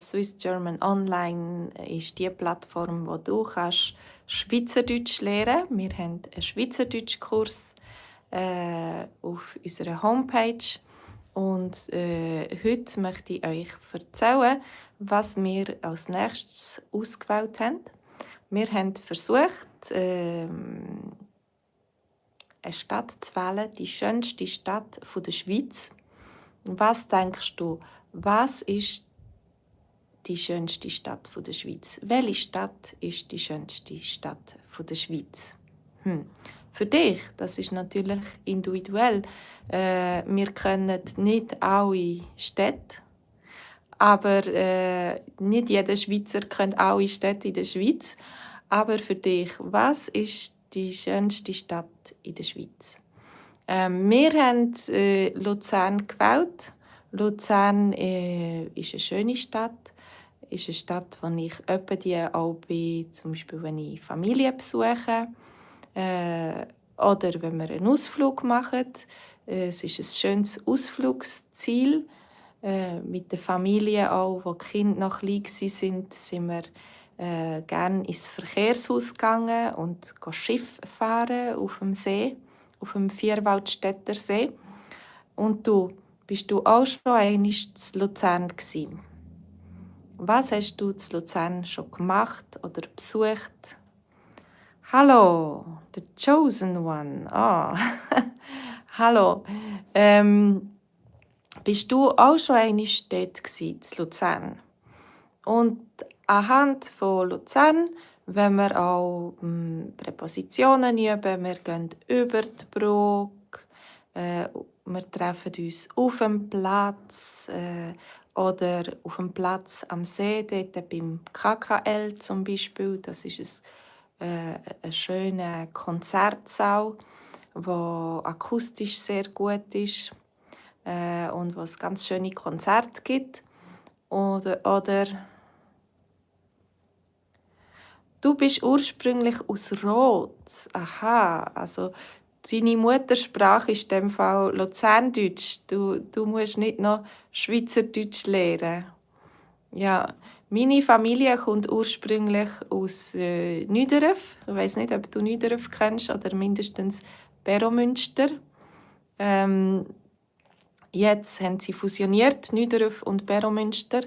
Swiss German Online ist die Plattform, wo du kannst Schweizerdeutsch lernen. Wir haben einen Schweizerdeutschkurs auf unserer Homepage und heute möchte ich euch erzählen, was wir als nächstes ausgewählt haben. Wir haben versucht, eine Stadt zu wählen, die schönste Stadt der Schweiz. Was denkst du, was ist die schönste Stadt der Schweiz? Welche Stadt ist die schönste Stadt der Schweiz? Für dich, das ist natürlich individuell. Wir kennen nicht alle Städte, aber nicht jeder Schweizer kennt alle Städte in der Schweiz. Aber für dich, was ist die schönste Stadt in der Schweiz? Wir haben Luzern gewählt. Luzern ist eine schöne Stadt. Ist eine Stadt, wo ich öppe auch bin, zum Beispiel wenn ich Familie besuche oder wenn wir einen Ausflug machen. Es ist ein schönes Ausflugsziel. Mit der Familie auch, wo die Kinder noch klein waren, sind wir gerne ins Verkehrshaus gegangen und Schiff fahren auf dem See, auf dem Vierwaldstätter See. Und du, bist du auch schon einmal in Luzern gewesen? Was hast du in Luzern schon gemacht oder besucht? Hallo, the chosen one. Ah, hallo. Bist du auch schon einmal dort in Luzern? Und anhand von Luzern, wenn wir auch Präpositionen üben, wir gehen über die Brücke, wir treffen uns auf dem Platz oder auf dem Platz am See, dort beim KKL zum Beispiel. Das ist ein schöner Konzertsaal, der akustisch sehr gut ist und wo es ganz schöne Konzerte gibt. Oder du bist ursprünglich aus Rot. Aha, also deine Muttersprache ist in dem Fall Luzerndeutsch. Du musst nicht noch Schweizerdeutsch lernen. Ja, meine Familie kommt ursprünglich aus Niederöff. Ich weiss nicht, ob du Niederöff kennst oder mindestens Beromünster. Jetzt haben sie fusioniert, Niederöff und Beromünster.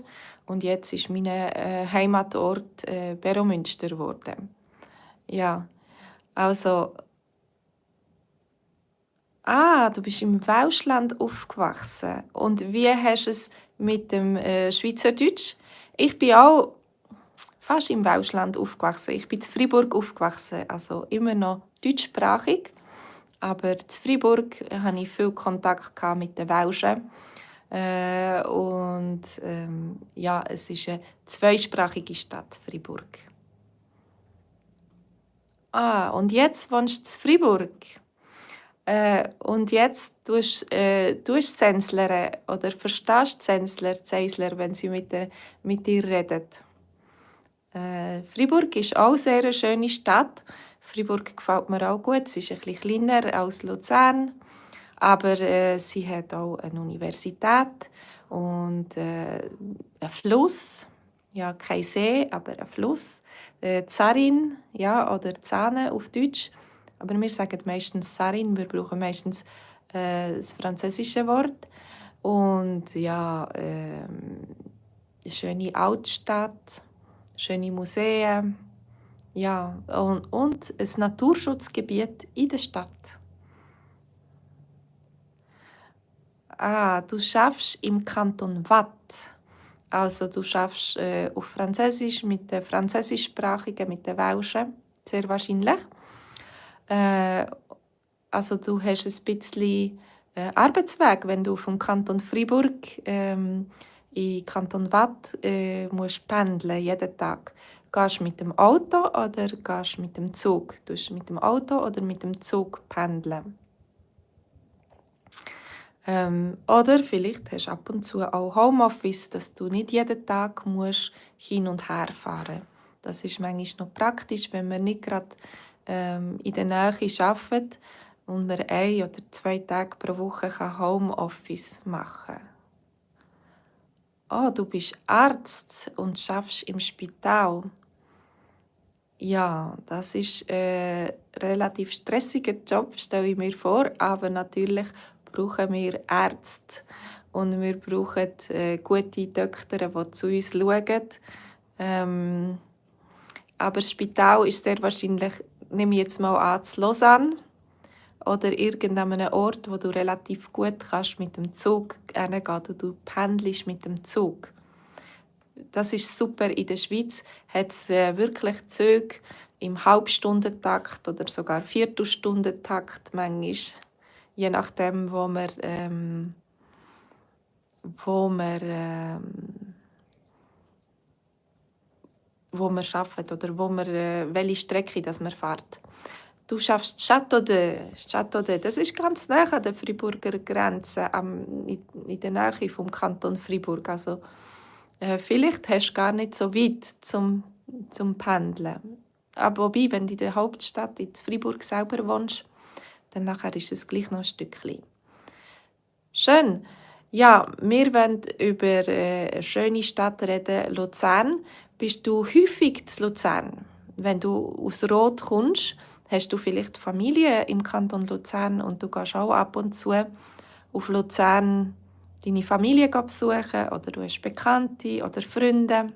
Und jetzt ist mein Heimatort Beromünster geworden. Ja, also... du bist im Welschland aufgewachsen. Und wie hast du es mit dem Schweizerdeutsch? Ich bin auch fast im Welschland aufgewachsen. Ich bin in Freiburg aufgewachsen, also immer noch deutschsprachig. Aber in Freiburg hatte ich viel Kontakt mit den Welschen. Es ist eine zweisprachige Stadt, Freiburg. Und jetzt wohnst du in Freiburg. Und jetzt tust du Zänzlern oder verstehst Zeisler, wenn sie mit dir reden. Freiburg ist auch sehr eine schöne Stadt. Freiburg gefällt mir auch gut. Sie ist ein bisschen kleiner als Luzern, aber sie hat auch eine Universität und einen Fluss. Ja, kein See, aber ein Fluss. Zarin, ja, oder Zane auf Deutsch. Aber wir sagen meistens Sarin, wir brauchen meistens das französische Wort. Und ja, eine schöne Altstadt, schöne Museen, ja, und ein Naturschutzgebiet in der Stadt. Du schaffst im Kanton Waadt. Also du schaffst auf Französisch mit den Französischsprachigen, mit den Welschen, sehr wahrscheinlich. Also du hast ein bisschen Arbeitsweg, wenn du vom Kanton Freiburg in Kanton Waadt musst pendeln, jeden Tag. Gehst du mit dem Auto oder gehst du mit dem Zug? Du mit dem Auto oder mit dem Zug pendeln. Oder vielleicht hast du ab und zu auch Homeoffice, dass du nicht jeden Tag musst hin und her fahren musst. Das ist manchmal noch praktisch, wenn man nicht gerade in der Nähe arbeitet und man 1 oder 2 Tage pro Woche Homeoffice machen kann. Oh, du bist Arzt und schaffst im Spital. Ja, das ist ein relativ stressiger Job, stelle ich mir vor, aber natürlich brauchen wir Ärzte und wir brauchen gute Doktoren, die zu uns schauen. Ähm, aber das Spital ist sehr wahrscheinlich, nehme ich jetzt mal an, zu Lausanne oder irgendeinem Ort, wo du relativ gut kannst mit dem Zug hingehen oder du pendelst mit dem Zug. Das ist super. In der Schweiz hat es wirklich Züge im Halbstundentakt oder sogar Viertelstundentakt manchmal, je nachdem, wo wir arbeiten oder welche Strecke das wir fährt. Du schaffst Château d'Œuf, das ist ganz nah an der Freiburger Grenze, in der Nähe vom Kanton Freiburg. Also, vielleicht hast du gar nicht so weit zum Pendeln. Aber wobei, wenn du in der Hauptstadt, in Freiburg selber wohnst, dann nachher ist es gleich noch ein Stückchen. Schön. Ja, wir wollen über eine schöne Stadt reden, Luzern. Bist du häufig zu Luzern? Wenn du aus Roth kommst, hast du vielleicht Familie im Kanton Luzern und du gehst auch ab und zu auf Luzern deine Familie besuchen oder du hast Bekannte oder Freunde.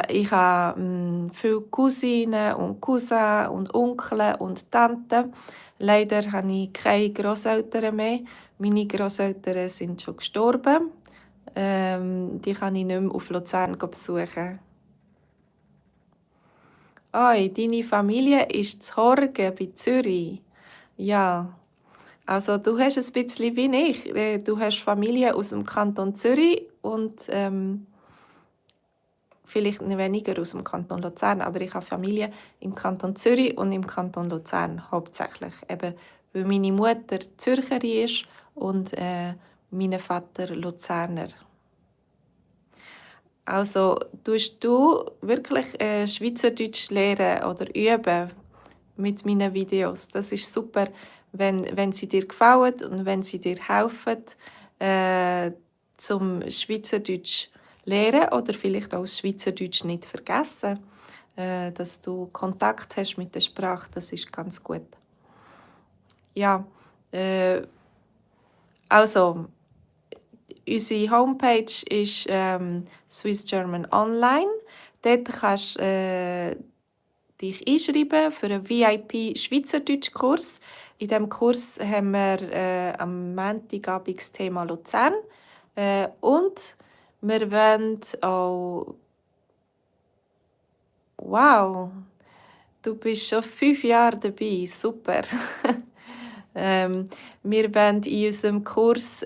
Ich habe viele Cousinen und Cousins und Onkel und Tanten. Leider habe ich keine Grosseltern mehr. Meine Grosseltern sind schon gestorben. Die kann ich nicht mehr auf Luzern besuchen. Oi, deine Familie ist zu Horgen bei Zürich. Ja, also du hast ein bisschen wie ich. Du hast Familie aus dem Kanton Zürich und vielleicht weniger aus dem Kanton Luzern, aber ich habe Familie im Kanton Zürich und im Kanton Luzern hauptsächlich. Eben, weil meine Mutter Zürcherin ist und mein Vater Luzerner. Also, tust du wirklich Schweizerdeutsch lernen oder üben mit meinen Videos? Das ist super, wenn sie dir gefallen und wenn sie dir helfen, zum Schweizerdeutsch lernen oder vielleicht auch das Schweizerdeutsch nicht vergessen. Dass du Kontakt hast mit der Sprache, das ist ganz gut. Ja, also unsere Homepage ist Swiss German Online. Dort kannst du dich einschreiben für einen VIP-Schweizerdeutsch-Kurs. In diesem Kurs haben wir am Montagabend das Thema Luzern. Und wir wollen auch... Wow, du bist schon 5 Jahre dabei, super. Wir wollen in unserem Kurs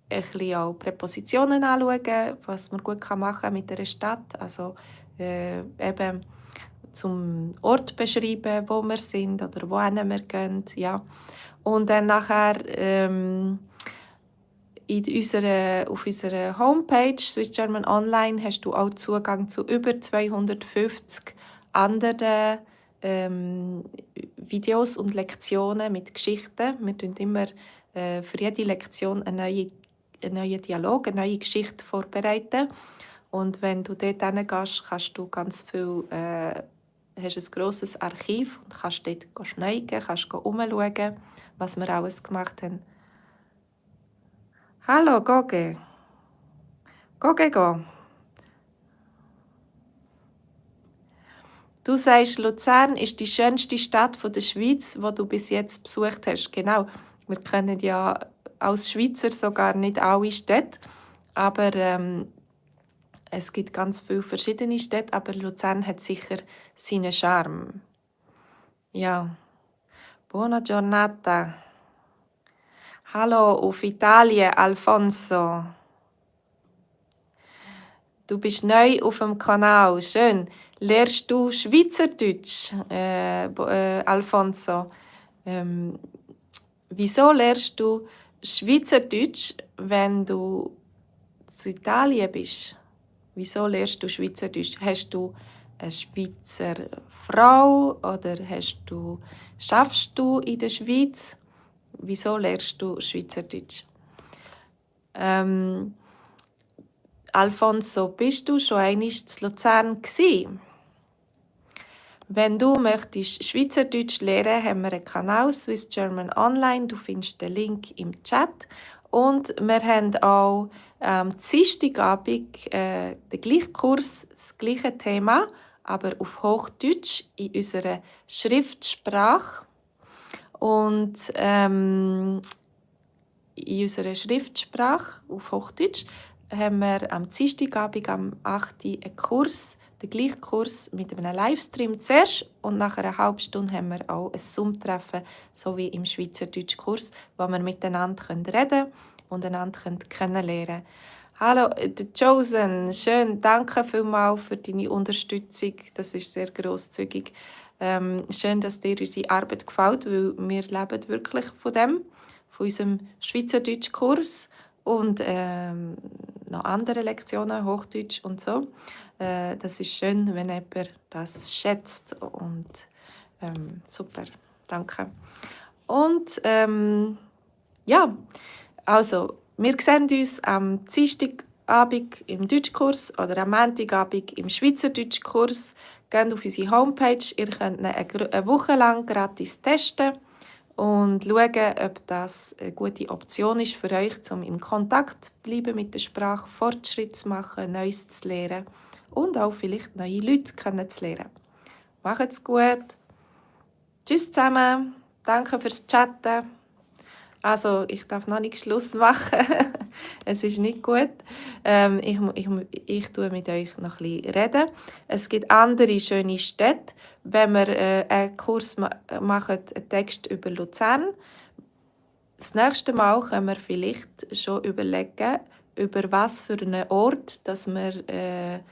ein bisschen auch Präpositionen anschauen, was man gut machen kann mit einer Stadt. Also eben zum Ort beschreiben, wo wir sind oder wohin wir gehen. Ja. Und dann nachher auf unserer Homepage Swiss German Online hast du auch Zugang zu über 250 anderen Videos und Lektionen mit Geschichten. Wir tun immer für jede Lektion einen neuen Dialog, eine neue Geschichte vorbereiten. Und wenn du dort hingehst, kannst du ganz viel, hast ein grosses Archiv und kannst dort schneiden, kannst umschauen, was wir alles gemacht haben. Hallo, Goge. Goge, go. Du sagst, Luzern ist die schönste Stadt der Schweiz, die du bis jetzt besucht hast. Genau. Wir kennen ja als Schweizer sogar nicht alle Städte, aber es gibt ganz viele verschiedene Städte, aber Luzern hat sicher seinen Charme. Ja. Buona giornata. Hallo auf Italien, Alfonso. Du bist neu auf dem Kanal. Schön. Lernst du Schweizerdeutsch, Alfonso? Wieso lernst du Schweizerdeutsch, wenn du zu Italien bist? Wieso lernst du Schweizerdeutsch? Hast du eine Schweizer Frau oder schaffst du in der Schweiz? Wieso lernst du Schweizerdeutsch? Alfonso, bist du schon einmal in Luzern gsi? Wenn du möchtest Schweizerdeutsch lernen, haben wir einen Kanal Swiss German Online. Du findest den Link im Chat. Und wir haben auch Dienstagabend den gleichen Kurs, das gleiche Thema, aber auf Hochdeutsch in unserer Schriftsprache. Und in unserer Schriftsprache auf Hochdeutsch haben wir am Dienstagabend am 8. Uhr einen Kurs, den gleichen Kurs mit einem Livestream zuerst und nach einer halben Stunde haben wir auch ein Zoom-Treffen, so wie im Schweizerdeutsch-Kurs, wo wir miteinander reden können und einander kennenlernen können. Hallo, Chosen, schön, danke vielmals für deine Unterstützung, das ist sehr grosszügig. Schön, dass dir unsere Arbeit gefällt, weil wir leben wirklich von dem, von unserem Schweizerdeutsch-Kurs und noch andere Lektionen, Hochdeutsch und so. Das ist schön, wenn jemand das schätzt und super, danke. Und ja, also wir sehen uns am Dienstagabend im Deutschkurs oder am Montagabend im Schweizerdeutschkurs. Geht auf unsere Homepage, ihr könnt ihn eine Woche lang gratis testen und schauen, ob das eine gute Option ist für euch, um in Kontakt zu bleiben mit der Sprache, Fortschritt zu machen, Neues zu lernen und auch vielleicht neue Leute kennenzulernen. Macht's gut. Tschüss zusammen. Danke fürs Chatten. Also, ich darf noch nicht Schluss machen. Es ist nicht gut. Ich tue mit euch noch ein bisschen reden. Es gibt andere schöne Städte. Wenn wir einen Kurs machen, einen Text über Luzern, das nächste Mal können wir vielleicht schon überlegen, über was für einen Ort, dass wir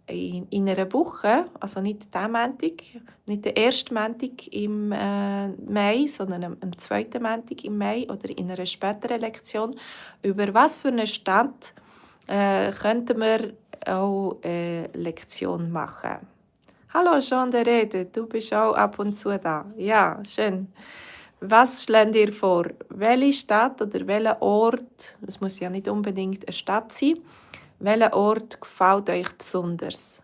in einer Woche, also nicht diesen Montag, nicht den ersten Montag im Mai, sondern am zweiten Montag im Mai oder in einer späteren Lektion, über was für eine Stadt könnten wir auch eine Lektion machen. Hallo Jean de Rede, du bist auch ab und zu da. Ja, schön. Was schlägt ihr vor? Welche Stadt oder welcher Ort, es muss ja nicht unbedingt eine Stadt sein, welcher Ort gefällt euch besonders?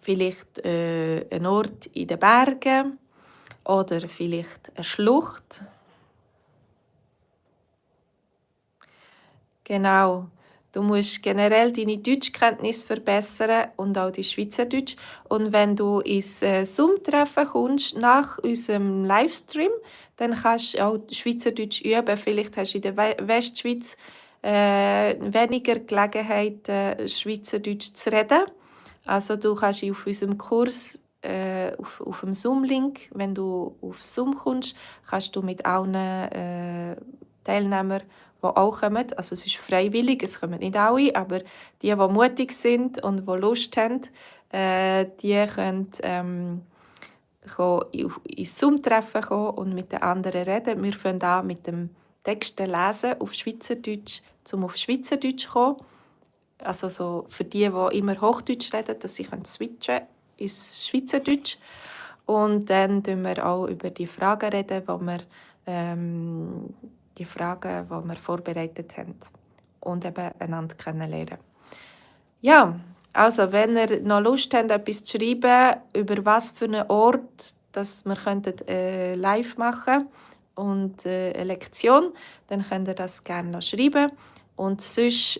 Vielleicht ein Ort in den Bergen oder vielleicht eine Schlucht. Genau. Du musst generell deine Deutschkenntnis verbessern und auch die Schweizerdeutsch. Und wenn du ins Zoom-Treffen kommst nach unserem Livestream, dann kannst du auch Schweizerdeutsch üben. Vielleicht hast du in der Westschweiz weniger Gelegenheit, Schweizerdeutsch zu reden. Also du kannst auf unserem Kurs, auf dem Zoom-Link, wenn du auf Zoom kommst, kannst du mit allen Teilnehmern, die auch kommen, also es ist freiwillig, es kommen nicht alle, aber die mutig sind und die Lust haben, die können ins Zoom-Treffen kommen und mit den anderen reden. Wir fangen an mit dem Texte lesen auf Schweizerdeutsch, um auf Schweizerdeutsch zu kommen. Also so für die immer Hochdeutsch reden, dass sie switchen ins Schweizerdeutsch. Und dann reden wir auch über die Fragen, die wir vorbereitet haben und eben einander kennenlernen. Ja, also wenn ihr noch Lust habt, etwas zu schreiben, über was für einen Ort, dass wir live machen und eine Lektion, dann könnt ihr das gerne noch schreiben. Und sonst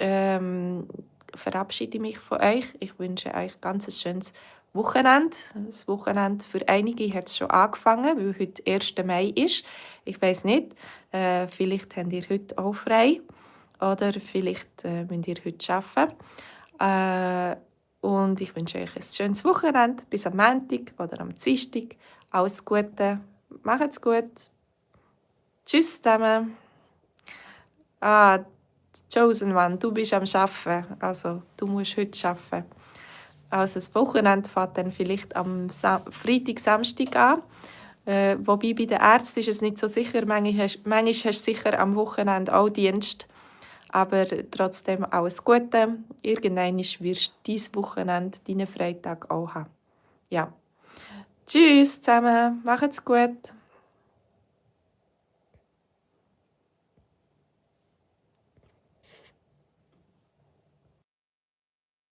verabschiede ich mich von euch. Ich wünsche euch ganz ein schönes Wochenende. Das Wochenende für einige hat es schon angefangen, weil heute 1. Mai ist. Ich weiß nicht, vielleicht habt ihr heute auch frei oder vielleicht müsst ihr heute arbeiten. Und ich wünsche euch ein schönes Wochenende. Bis am Montag oder am Dienstag. Alles Gute. Macht's gut. Tschüss zusammen. Chosen One, du bist am Arbeiten. Also, du musst heute arbeiten. Also, das Wochenende fängt dann vielleicht am Freitag, Samstag an. Wobei bei den Ärzten ist es nicht so sicher. Manchmal hast du sicher am Wochenende auch Dienst. Aber trotzdem alles Gute. Irgendwann wirst du dieses Wochenende, deinen Freitag auch haben. Ja. Tschüss zusammen. Macht's gut.